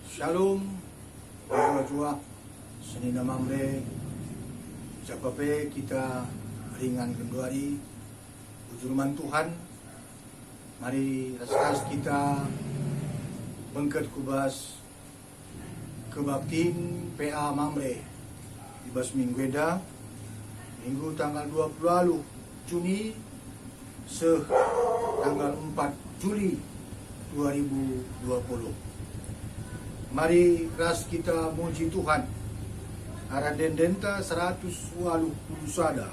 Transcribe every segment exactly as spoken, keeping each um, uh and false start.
Shalom, mejuah-juah, senina Mamre, japa pe kita ringan genduari, bujur man Tuhan, mari ras-ras kita bengket ku bas kebaktin P A Mamre i bas minggu enda, minggu tanggal dua puluh waluh Juni seh tanggal empat Juli dua ribu dua puluh. Mari ras kita muji Tuhan. Arah ende-endenta seratus waluh puluh sada.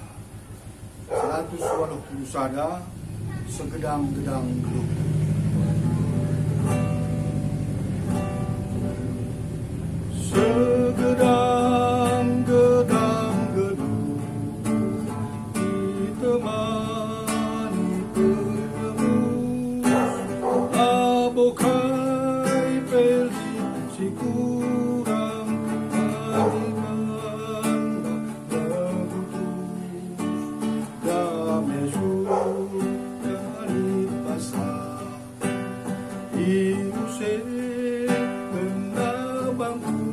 Seratus waluh puluh sada, segedang-gedang geluh. Segedang-gedang geluh ditemani peremus, labo kai pe lit si kurang kebaikan. Dame Surga lipasa, i use kena bangku,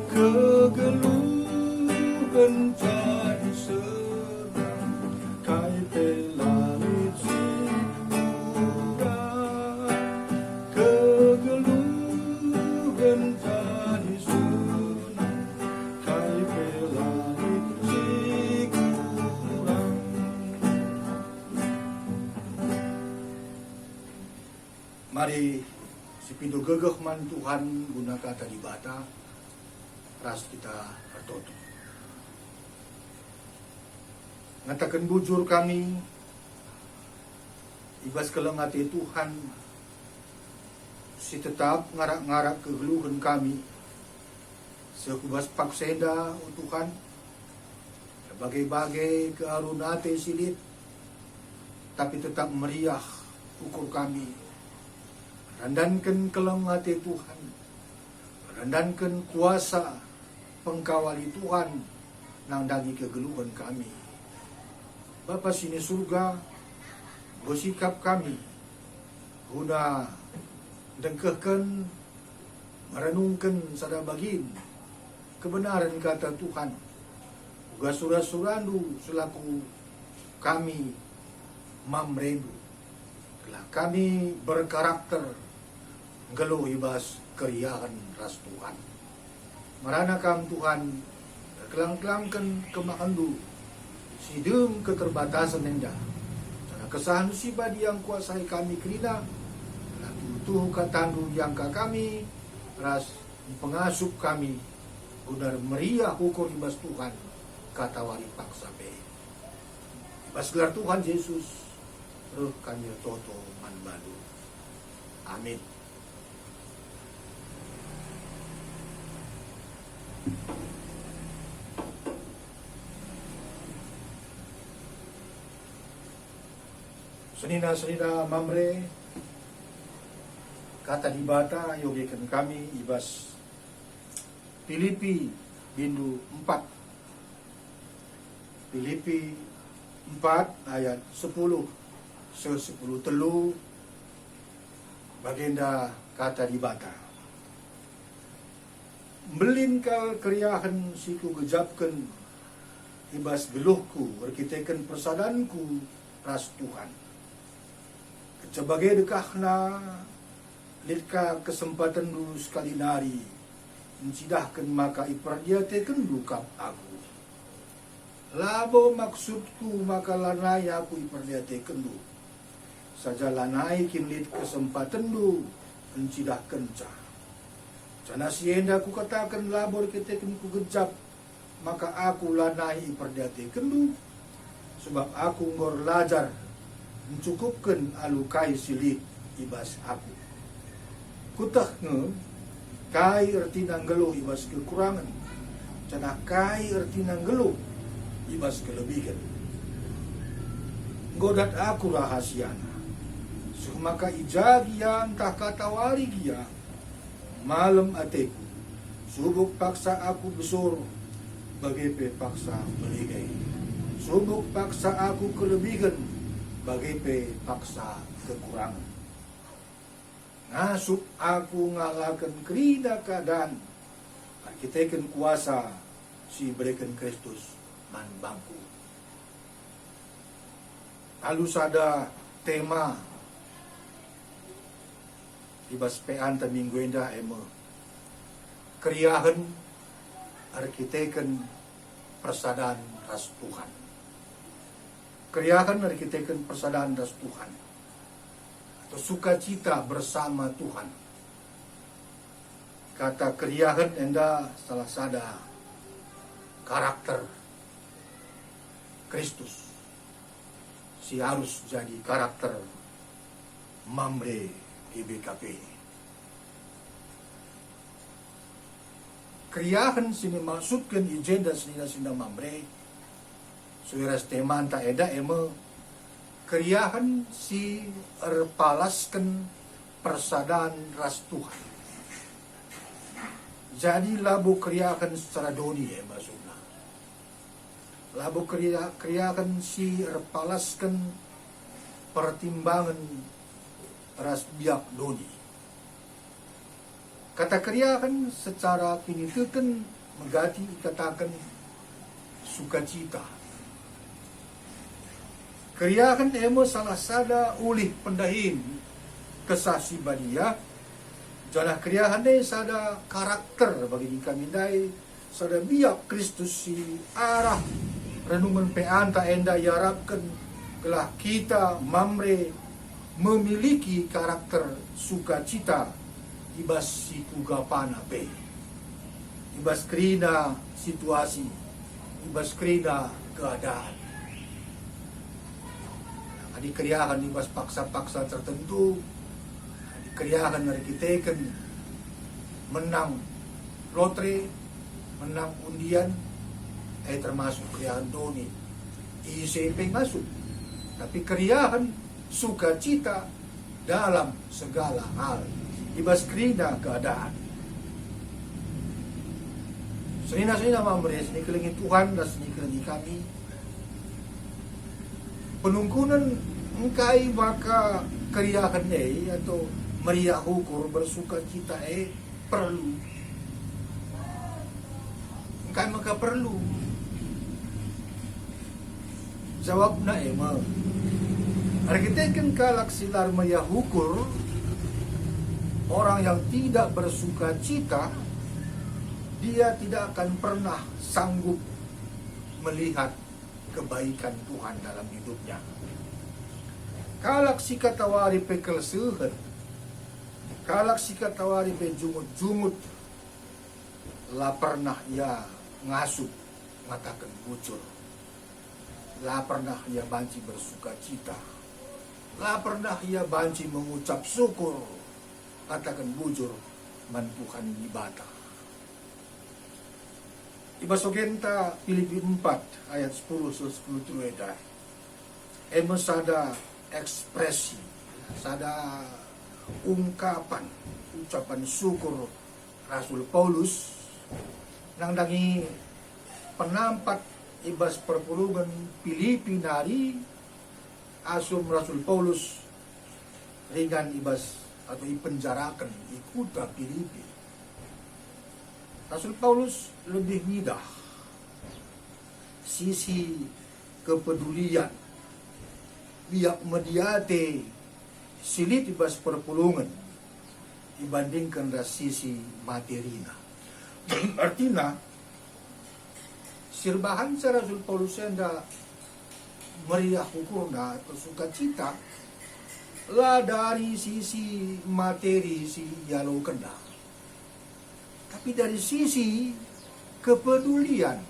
kegeluhen jadi senang, kai pe la lit si kurang, kegeluhen jadi senang, kai pe la lit si kurang. Mari sipindo gegeh man Tuhan guna Kata Dibata, ras kita ertoto. Ngataken bujur kami i bas keleng ate Tuhan, si tetap ngarak-ngarak kegeluhen kami, seh ku bas paksa enda, o Tuhan, erbage-bage kearun ate si lit, tapi tetap meriah ukur kami. Randanken keleng ate Tuhan, randanken kuasa pengkawali Tuhan nandangi kegeluhen kami. Bapa si ni Surga, enggo sikap kami guna ndengkehken, merenungken sada bagin kebenaran Kata Tuhan, uga sura-surandu selaku kami Mamrendu, gelah kami berkarakter nggeluh i bas keriahen ras Tuhan. Merana Kam, Tuhan, erkelang-kelangken kemahenNdu si dem keterbatasen enda. Janah kesahenNdu si badia ngkuasai kami kerina, gelah tuhu-tuhu kataNdu iangka kami ras mpengasup kami guna meriah ukur i bas Tuhan katawari paksa pe. I bas gelar Tuhan Jesus, reh kami ertoto man baNdu. Amin. Senina-senina Mamre, Kata Dibata iogeken kami i bas Pilipi bindu empat. Pilipi empat ayat sepuluh seh sepuluh telu, bagenda Kata Dibata. Mbelin kal keriahen si kugejapken i bas geluhku erkiteken persadanku ras Tuhan. Kenca bage dekahna, lit ka kesempatenndu sekali nari ncidahken maka iperdiatekenndu kap aku. Labo maksudku maka lanai aku iperdiatekenndu, saja lanai kin lit kesempatenndu ncidahkenca. Janah si enda kukataken labo erkiteken kugejap maka aku lanai iperdiatekenndu, sebab aku enggo erlajar ncukupken alu kai si lit i bas aku. Kueteh nge kai ertina nggeluh i bas kekurangen, janah kai ertina nggeluh i bas kelebihen. Enggo dat aku rahasiana, seh maka i ja gia ntah katawari gia, malem ateku, subuk paksa aku besur, bage pe paksa melingai. Subuk paksa aku kelebihen, bage pe paksa kekurangen. Ngasup aku ngalaken kerina keadan erkiteken kuasa si ibereken Kristus man bangku. Alu sada tema i bas peanta minggu enda e me keriahen erkiteken persadan ras Tuhan. Keriahen erkiteken persadan ras Tuhan, atau sukacita bersama Tuhan. Kata keriahen enda salah sada karakter Kristus si arus jadi karakter Mamre G B K P. Keriahen si nimaksudken i jenda senina-senina Mamre, sue ras temanta enda e me keriahen si erpalasken persadan ras Tuhan. Jadi labo keriahen secara doni e maksudna. Labo keria-, keriahen si erpalasken pertimbangen ras biak doni. Kata keriahen secara kiniteken megati ikataken sukacita. Keriahen e me salah sada ulih pendahin Kesah Si Badia, janah keriahen e sada karakter bagi kami ndai, sada biak Kristus si arah renungen peanta enda iarapken gelah kita Mamre memiliki karakter sukacita i bas si kuga pana pe, i bas kerina situasi, i bas kerina keadaan. Adi keriahen i bas paksa-paksa tertentu, adi keriahen erkiteken menang lotre, menang undian, eh, termasuk keriahen doni. Ise pe ngasup. Tapi keriahen sukacita dalam segala hal, i bas kerina keadaan. Senina-senina Mamre si ikelengi Tuhan ras si ikelengi kami, penungkunen engkai maka keriahen e atau meriah ukur bersukacita e perlu? Engkai maka perlu? Jawabna e me, erkiteken kalak si la meriah ukur, orang yang tidak bersukacita, dia tidak akan pernah sanggup melihat kebaikan Tuhan dalam hidupnya. Kalak si katawari pe kelsehen, kalak si katawari pe jungut-jungut, la pernah ia ngasup ngataken bujur. La pernah ia banci bersukacita. La pernah ia banci mengucap syukur, ngataken bujur man Tuhan Dibata. I bas ogenta Pilipi empat ayat sepuluh seh sepuluh telu enda, e me sada ekspresi, sada ungkapan ucapan syukur Rasul Paulus nandangi penampat i bas perpulungen Pilipi nari, asum Rasul Paulus ringan i bas atau ipenjaraken i kuta Pilipi. Rasul Paulus lebih ngidah sisi kepedulian, biak mediate si lit i bas perpulungen ibandingken ras sisi materina. Artina, si erbahanca Rasul Paulus enda meriah ukurna atau sukacita, la dari sisi materi si ialokenna, tapi dari sisi kepedulian.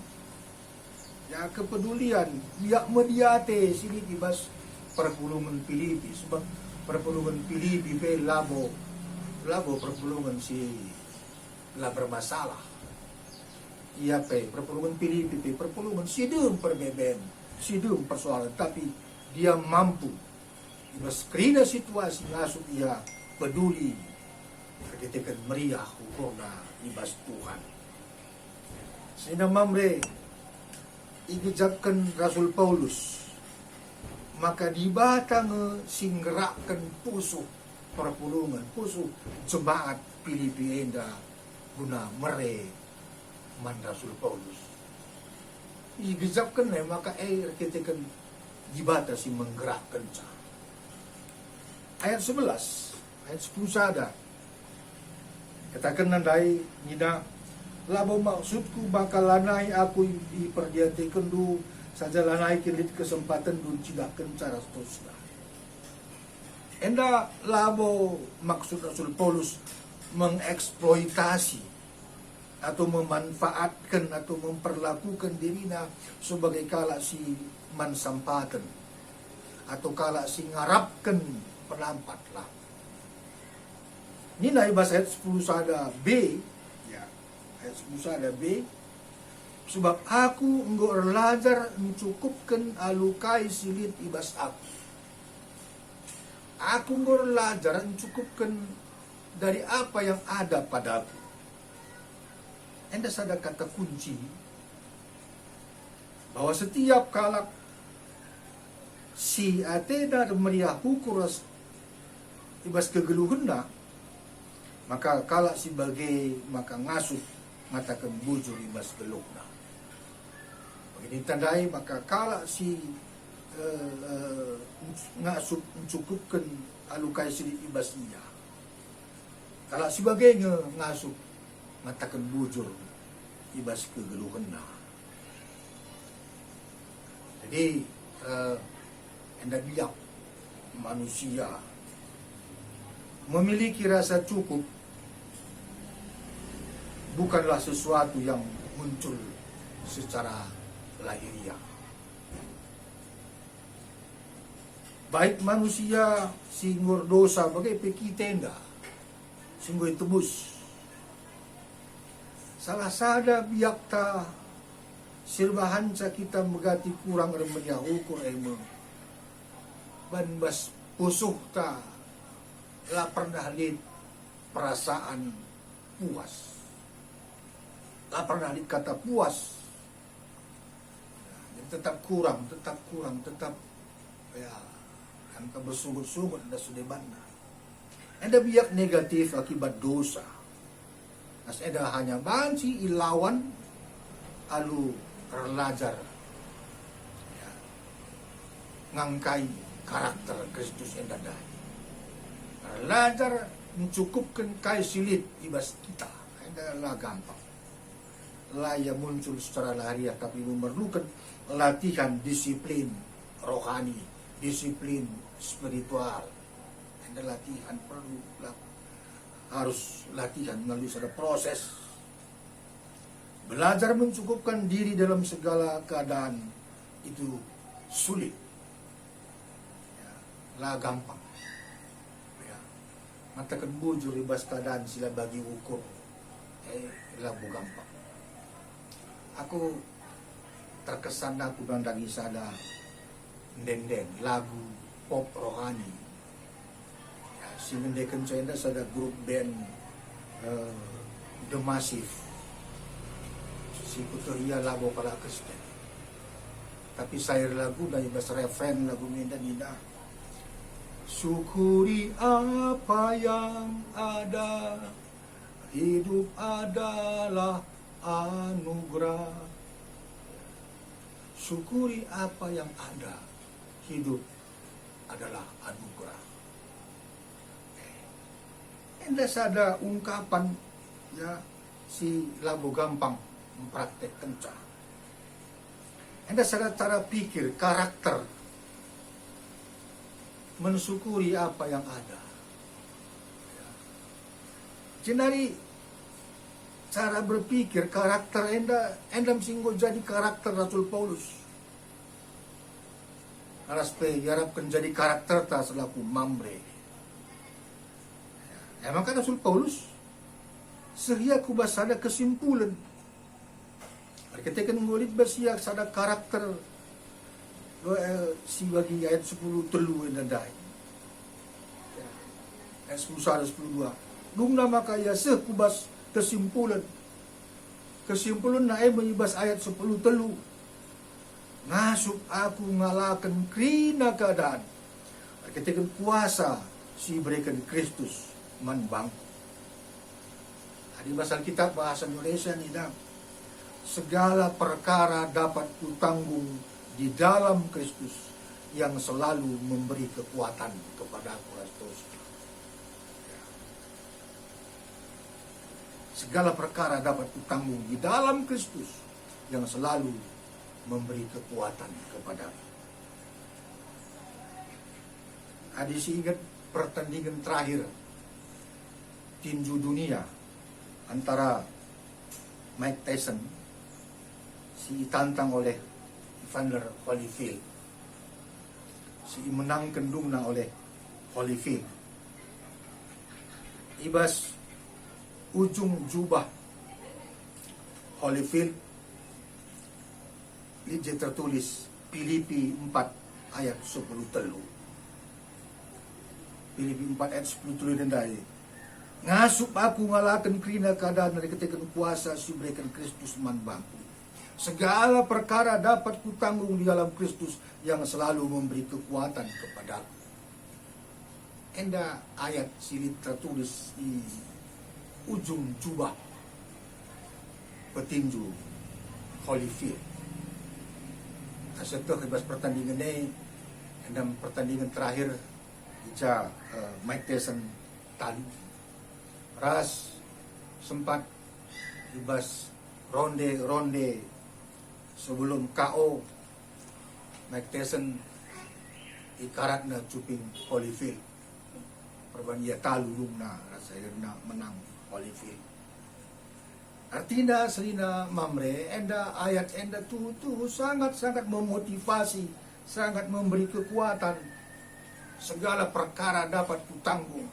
Ya, kepedulian, biak mediate si lit i bas perpulungen Pilipi, sebab perpulungen Pilipi pe labo, labo perpulungen si la bermasalah. Ia pe, perpulungen Pilipi pe perpulungen si dem perbeben, si dem persoalan, tapi dia mampu i bas kerina situasi ngasup ia peduli erkiteken meriah ukurna i bas Tuhan. Senina Mamre, igejapken Rasul Paulus maka Dibata nge si nggerakken pusuh perpulungen, pusuh jemaat Pilipi enda guna mere man Rasul Paulus. Igejapkenna maka e erkiteken Dibata si menggerakkenca. Ayat sebelas, ayat sepuluh sada. Katakenna ndai nina, "Labo maksudku maka lanai aku i-, iperdiatekenndu, saja lanai kin lit kesempatenndu ncidahkenca ras terusna." Enda labo maksud Rasul Paulus mengeksploitasi atau memanfaatkan atau memperlakukan dirina sebagai kalak si man sampaten atau kalak si ngarapken penampat lah. Nina i bas ayat sepuluh sada B, ya, ayat sepuluh sada B, "Sebab aku enggo erlajar ncukupken alu kai si lit i bas aku." Aku enggo erlajar ncukupken dari apa yang ada padaku. Enda sada kata kunci bahwa setiap kalak si atena meriah ukur ras i bas kegeluhenna, maka kalak si bage maka ngasup ngataken bujur i bas geluhna. Bagi ditandai maka kalak si, eh, eh, ngasup ncukupken alu kai si lit i bas ia. Kalak si bage nge ngasup ngataken bujur i bas kegeluhenna. Jadi, eh, enda biak manusia memiliki rasa cukup bukanlah sesuatu yang muncul secara lahiriah. Baik manusia si enggo erdosa bage pe kita enda si enggo itebus. Salah sada biakta si erbahanca kita megati kurang ermeriah ukur e me, ban bas pusuhta la pernah lit perasaan puas. La pernah lit kata puas. Ya, jadi tetap kurang, tetap kurang, tetap, ya, engka bersungut-sungut enda sudebanna. Enda biak negatif akibat dosa. Ras enda hanya banci ilawan alu erlajar, ya, ngangkai karakter Kristus enda ndai. Erlajar ncukupken kai si lit i bas kita. Enda la gampang. La ia muncul secara lahiriah, tapi memerluken latihan disiplin rohani, disiplin spiritual. Enda latihan perlu la-, harus latihan melalui sada proses. Belajar mencukupkan diri dalam segala keadaan itu sulit. Ya, la gampang. Ya. Ngataken bujur i bas keadaan si la bagi ukur, eh, labo gampang. Aku terkesan aku nandangi sada ende-enden lagu pop rohani. Ya, si ngendekenca enda sada grup band, eh, The Massive. Si kueteh ia labo kalak Kristen. Tapi sair laguna i bas refren lagu enda nina, "Syukuri apa yang ada, hidup adalah anugerah." Syukuri apa yang ada, hidup adalah anugerah. Enda sada ungkapan, ya, si labo gampang mempraktekkenca. Enda sada cara pikir, karakter, mensyukuri apa yang ada. Ya. Jenari cara berpikir, karakter enda, enda si enggo jadi karakter Rasul Paulus. Ras pe iarapken jadi karakterta selaku Mamre. Ya, emang kan Rasul Paulus seh ia ku bas sada kesimpulen. Erkiteken enggo lit bas ia sada karakter, eh, si bagi ayat sepuluh telu enda ndai. Ya, ayat sepuluh sada, sepuluh dua. Dungna maka ia seh ku bas kesimpulen. Kesimpulenna e me i bas ayat sepuluh telu. Ngasup aku ngalaken kerina keadaan. Erkiteken kuasa si ibereken Kristus man bangku. Adi bas Alkitab bahasa Indonesia nina, "Segala perkara dapat kutanggung di dalam Kristus yang selalu memberi kekuatan kepadaku," ras terusna. "Segala perkara dapat kutanggung di dalam Kristus yang selalu memberi kekuatan kepadaku." Adi si inget pertandingan terakhir tinju dunia antara Mike Tyson si itantang oleh Evander Holyfield, si imenangken dungna oleh Holyfield. I bas ujung jubah Holyfield lit je tertulis Pilipi empat ayat sepuluh telu. Pilipi empat ayat sepuluh telu ndai, "Ngasup aku ngalaken kerina keadaan erkiteken kuasa si ibereken Kristus man bangku. Segala perkara dapat kutanggung di dalam Kristus yang selalu memberi kekuatan kepadaku." Enda ayat si lit tertulis i ujung jubah petinju Holyfield. Asa teh i bas pertandingan e, enda pertandingan terakhir i ja, eh, Mike Tyson talu. Ras sempat i bas ronde-ronde sebelum K O, Mike Tyson ikaratna cuping Holyfield. Perban ia talu dungna, ras akhirna menang Holyfield. Artina senina Mamre, enda ayat enda tuhu-tuhu sangat-sangat memotivasi, sangat memberi kekuatan. Segala perkara dapat kutanggung.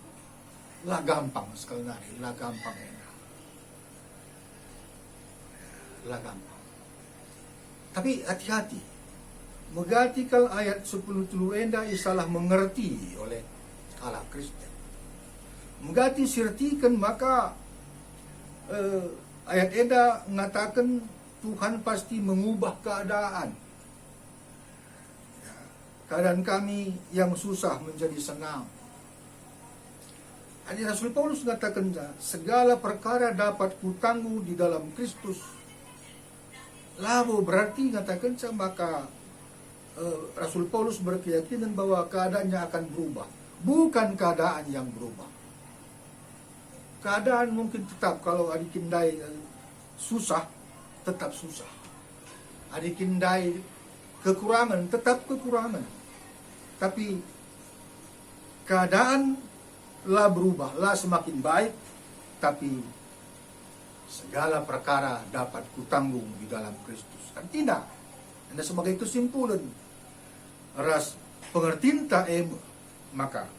La gampang sekali nari, la gampang enda. La gampang. Tapi hati-hati, megati kal ayat sepuluh telu enda isalah mengerti oleh kalak Kristen. Megati siertiken maka, eh, ayat enda ngataken Tuhan pasti mengubah keadaan. Ya, keadaan kami yang susah menjadi senang. Adi Rasul Paulus ngatakenca, "Segala perkara dapat kutanggung di dalam Kristus." Labo berarti ngatakenca maka, eh, Rasul Paulus berkeyakinan bahwa keadaannya akan berubah. Bukan keadaan yang berubah. Keadaan mungkin tetap, kalau adi kin ndai, eh, susah, tetap susah. Adi kin ndai kekurangan, tetap kekurangan. Tapi keadaan la berubah, la semakin baik, tapi segala perkara dapat kutanggung di dalam Kristus. Artina, enda sebagai kesimpulen ras pengertinta e me, maka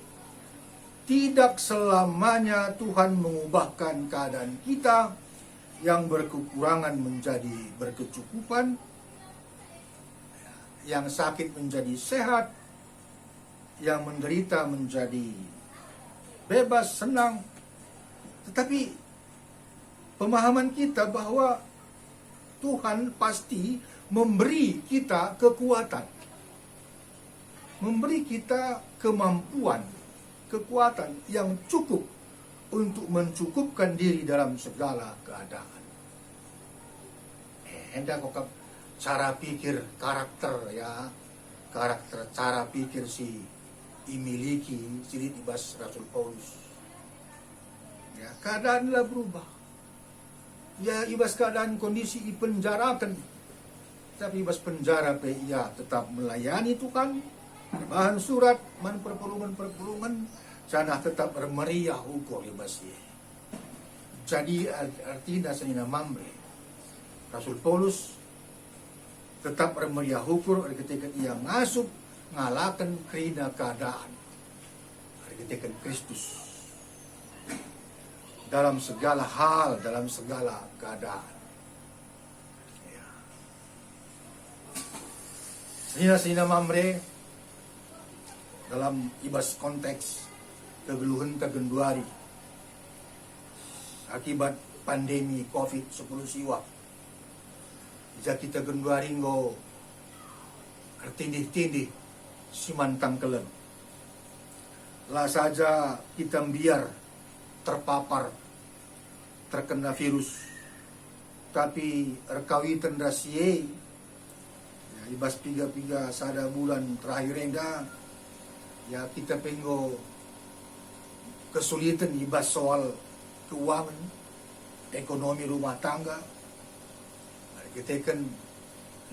tidak selamanya Tuhan mengubahkan keadaan kita yang berkekurangan menjadi berkecukupan, yang sakit menjadi sehat, yang menderita menjadi bebas, senang. Tetapi pemahaman kita bahwa Tuhan pasti memberi kita kekuatan, memberi kita kemampuan, kekuatan yang cukup untuk mencukupkan diri dalam segala keadaan. Eh, enda kok cara pikir, karakter, ya, karakter, cara pikir si imiliki, si lit i bas Rasul Paulus. Ya, keadaan la berubah. Ya, i bas keadaan kondisi ipenjaraken, tapi i bas penjara pe ia tetap melayani Tuhan, erbahan surat man perpulungen-perpulungen, janah tetap ermeriah ukur i bas e. Jadi, art-, artina senina Mamre, Rasul Paulus tetap ermeriah ukur erkiteken ia ngasup ngalaken kerina keadaan erkiteken Kristus dalam segala hal, dalam segala keadaan. Ya. Senina-senina Mamre, dalam i bas konteks kegeluhenta genduari akibat pandemi covid sepuluh siwah, i ja kita genduari enggo ertindih-tindih si man tangkelen. La saja kita mbiar terpapar, terkena virus, tapi erkawiten ras si e, ya, i bas piga-piga sada bulan terakhir enda, ya, kita pe enggo kesulitan i bas soal keuangan, ekonomi rumah tangga. Erkiteken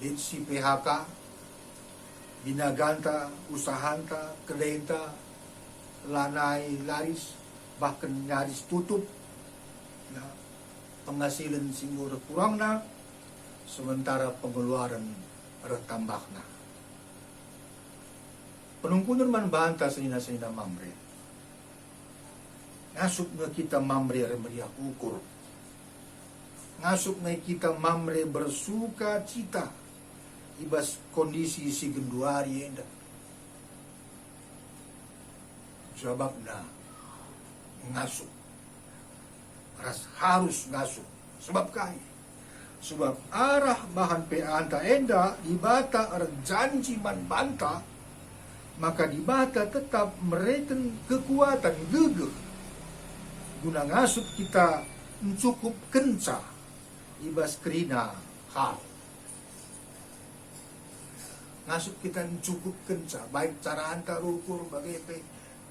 lit si P H K, binaganta, usahanta, kedenta, lanai laris, bahkan nyaris tutup. Nah, pengasilen si enggo reh kurangna, sementara pengeluaren reh tambahna. Penungkunen man banta senina-senina Mamre. Ngasup nge kita Mamre ermeriah ukur. Ngasup nge kita Mamre bersuka cita i bas kondisi si genduari enda. Sabapna ngasup ras harus ngasup. Sebab kai? Sebab arah bahan P A-nta enda Dibata erjanji man banta, maka Dibata tetap mereken kekuatan gegeh guna ngasup kita ncukupkenca i bas kerina hal. Ngasup kita ncukupkenca, baik caranta rukur bage pe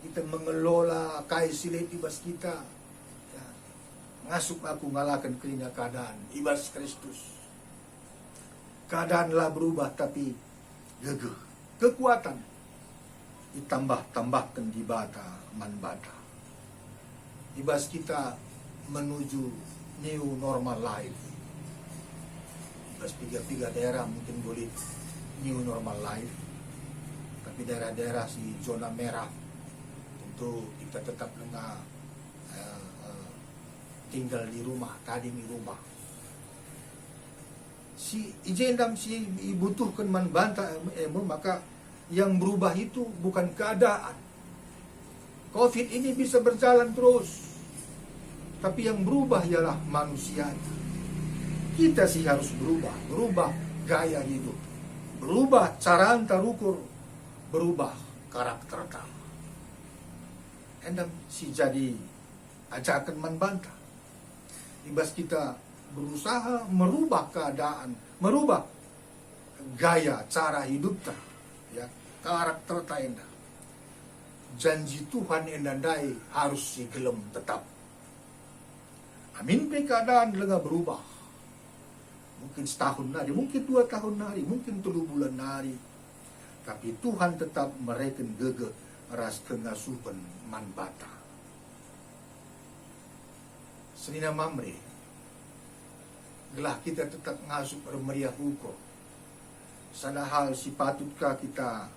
kita mengelola kai si lit i bas kita. Ya. Ngasup aku ngalaken kerina keadaan i bas Kristus. Keadaan la berubah, tapi gegeh, kekuatan itambah-tambahken Dibata man banta. I bas kita menuju new normal life. I bas piga-piga daerah mungkin enggo lit new normal life, tapi daerah-daerah si zona merah tentu kita tetap denga, eh, eh, tinggal di rumah, tading di rumah. Si i jenda si ibutuhken man banta e me, maka yang berubah itu bukan keadaan. Covid ini bisa berjalan terus, tapi yang berubah ialah manusianya. Kita si harus berubah, berubah gaya hidup, berubah caranta rukur, berubah karakterta. Enda si jadi ajaken man banta. I bas kita berusaha merubah keadaan, merubah gaya cara hidupta, ya, karakterta enda. Janji Tuhan enda ndai harus si gelem tetap. Amin pe keadaan langa berubah. Mungkin setahun nari, mungkin dua tahun nari, mungkin telu bulan nari. Tapi Tuhan tetap mereken gegeh ras kengasupen man banta. Senina Mamre, gelah kita tetap ngasup ermeriah ukur. Sada hal si patut ka kita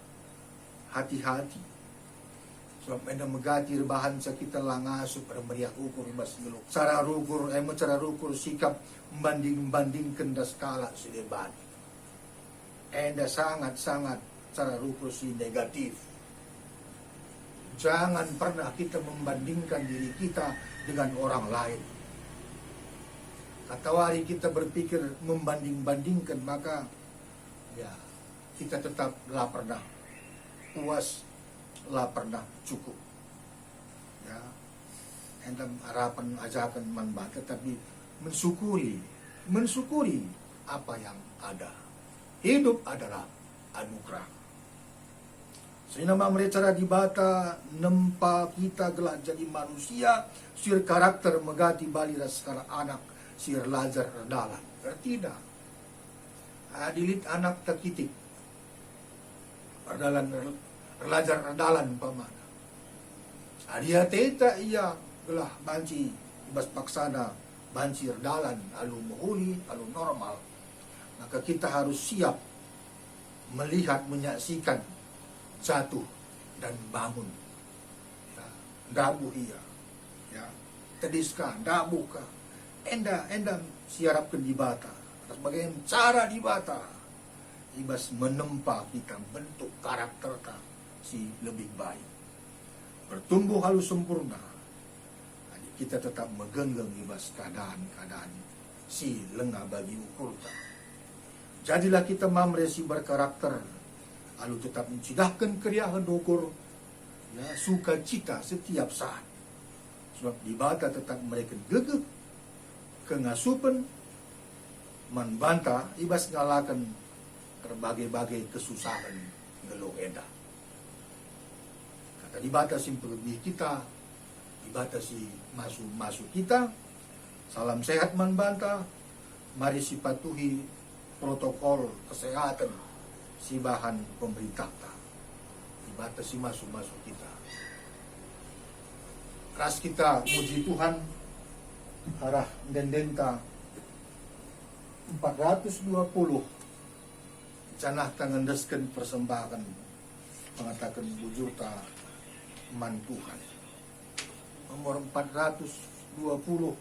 hati-hati. Sebab enda megati erbahanca kita la ngasup ermeriah ukur i bas nggeluh. Cara rukur, e me cara rukur sikap mbanding-mbandingken ras kalak si deban. Enda sangat-sangat cara rukur si negatif. Jangan pernah kita membandingkan diri kita dengan orang lain. Katawari kita berpikir membanding-bandingkan, maka, ya, kita tetap la pernah puas, la pernah cukup. Ya, enda arapen ajaken man banta, tapi mensyukuri, mensyukuri apa yang ada. Hidup adalah anugerah. Senina Mamre, cara Dibata nempa kita gelah jadi manusia si erkarakter megati bali ras sekalak anak si erlajar erdalan. Ertina, adi lit anakta kitik, erdalan, er-, erlajar erdalan umpamana. Adi ateta ia gelah banci i bas paksana banci erdalan alu mehuli, alu normal, maka kita harus siap melihat, menyaksikan jatuh dan bangun. Ya, ndabuh ia. Ya, tedis ka, ndabuh ka. Enda, enda si iarapken Dibata. Atas bagen cara Dibata i bas menempa kita, mbentuk karakterta si lebih baik. Bertumbuh alu sempurna, adi kita tetap megenggeng i bas keadaan-keadaan si langa bagi ukurta. Jadilah kita Mamre si berkarakter, alu tetap ncidahken keriahen ukur, Sukacita setiap saat. Sebab Dibata tetap mereken gegeh, kengasupen man banta i bas ngalaken erbage-bage kesusahen nggeluh enda. Kata Dibata si mpegegehi kita, Dibata si masu-masu kita. Salam sehat man banta. Mari sipatuhi protokol kesehatan si ibahan pemerintahta. Dibata si masu-masu kita. Ras kita muji Tuhan arah ende-endenta empat ratus dua puluh, janah kita ngendesken persembahen pengataken bujurta man Tuhan. Nomor empat ratus dua puluh.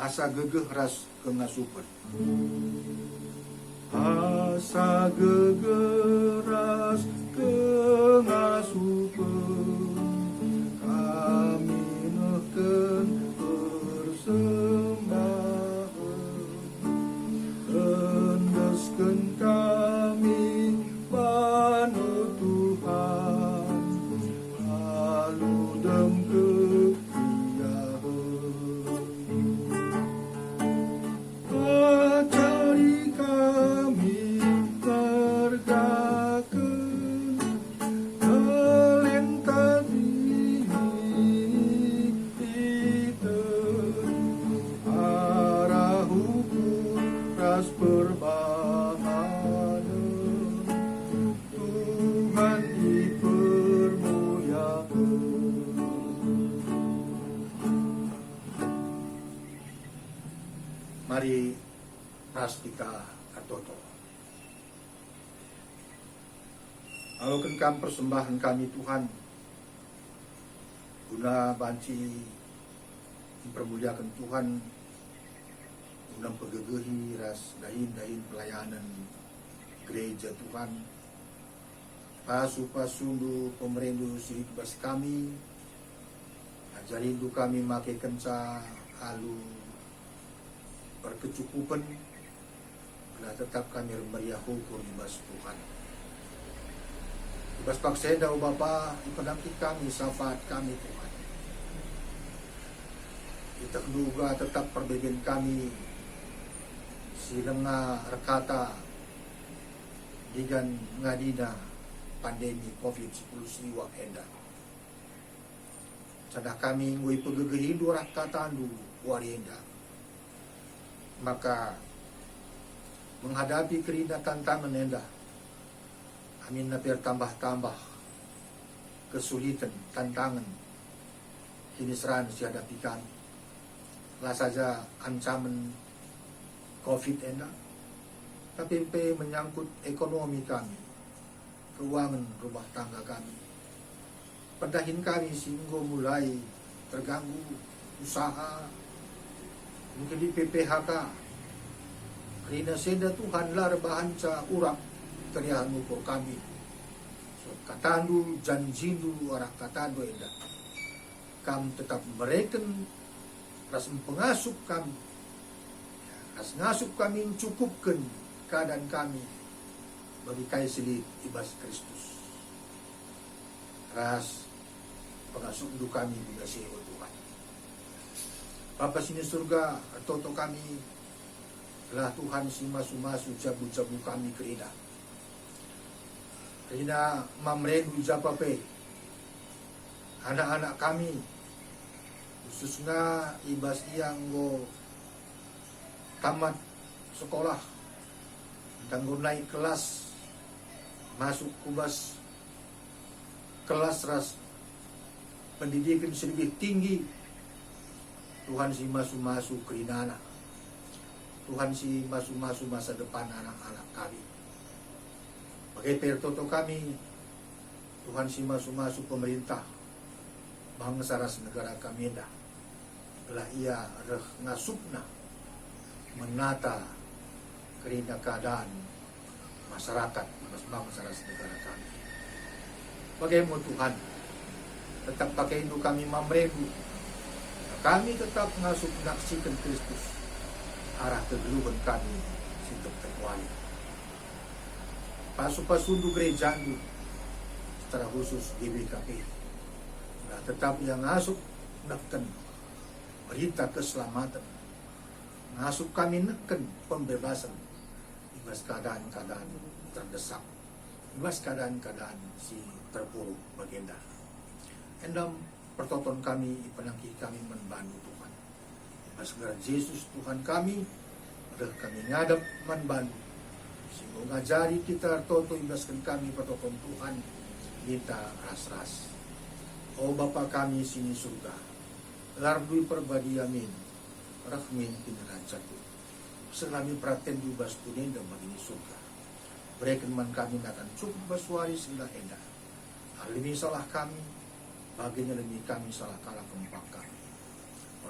Asa gegeh ras kengasupen. Asa gegeh ras kengasupen, kami nehken persembahen. Endesken kami bandu Tuhan, alu dem keriahen. Pacari kami ngergaken talenta diniten, arah ukur ras perbahanen, Tuhan ipermuliaken. Mari ras kita ertoto. Aloken Kam persembahen kami, Tuhan, guna banci mpermuliaken Tuhan, guna mpegegehi ras dahin-dahin pelayanen gereja Tuhan. Pasu-pasuNdu, pemereNdu si lit bas kami, ajarindu kami makekenca alu erkecukupen, gelah tetap kami ermeriah ukur i bas Tuhan. I bas paksa enda, o Bapa, ipendapih kami syafaat kami, Tuhan. Ietehndu uga tetap perbeben kami si langa erkata ndigan ngadina pandemi covid sepuluh siwak enda. Janah kami enggo ipegegehiNdu arah kataNdu wari enda. Maka menghadapi kerina tantangen enda, aminna pe ertambah-tambah kesuliten, tantangen, kiniseran si hadapi kami. La saja ancamen covid enda, tapi pe menyangkut ekonomi kami, keuangen rumah tangga kami. Pendahin kami si enggo mulai terganggu usaha, mungkin di P P H K. Kerina si enda, Tuhan, la erbahanca urap keriahen ukur kami. Sebab kataNdu, janjiNdu arah kataNdu enda, Kam tetap mereken ras mpengasup kami, ras ngasup kami ncukupken keadaan kami bagi kai si lit i bas Kristus, ras pengasupNdu kami guna si e, o Tuhan. Bapa si ni Surga, ertoto kami, gelah Tuhan si masu-masu jabu-jabu kami kerina. Kerina mamreNdu i japa pe, anak-anak kami, khususna i bas ia enggo tamat sekolah, ntah enggo naik kelas, masuk ku bas kelas ras pendidiken si lebih tinggi. Tuhan si masu-masu kerinana, Tuhan si masu-masu masa depan anak-anak kami. Bage pe ertoto kami, Tuhan si masu-masu pemerintah bangsa ras negara kami enda, gelah ia reh ngasupna menata kerina keadaan masyarakat, ras bangsa ras negara kami. Bage mo Tuhan, tetap pakaiNdu kami mamreNdu, tetap Kami tetap ngasup naksiken Kristus arah kegeluhen kami si tep terkuali. Pasu-pasundu gerejandu, secara khusus G B K P, tetap ia ngasup neken berita keselamaten, ngasup kami neken pembebasen i bas keadaan-keadaan terdesak, i bas keadaan-keadaan si terpuruk bagenda. Enda pertoton kami ipenangki kami man bandu, Tuhan. I bas gelar Jesus, Tuhan kami, reh kami ngadap man bandu. Si enggo ngajari kita ertoto ibasken kami pertoton, Tuhan, ninta ras-ras. O Bapa kami si ni Surga, gelarNdu iperbadia min, reh min kinirajanNdu. Seh kami peratenNdu bas doni enda bagi ni Surga. Bereken man kami nakan cukup bas wari si enggo enda. Alemi salah kami, bagi ngalemi kami salah kalak kempak kami.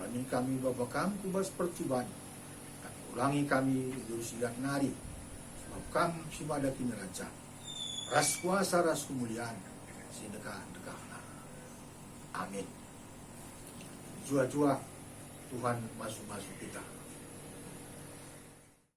Ola min kami baba Kam ku bas percuban, tapi ulangi kami i bas si idat nari, sebab Kam si mada kinirajan, ras kuasa, ras kemulian, si ndekah-ndekahna. Amin. Juah-juah Tuhan masu-masu kita.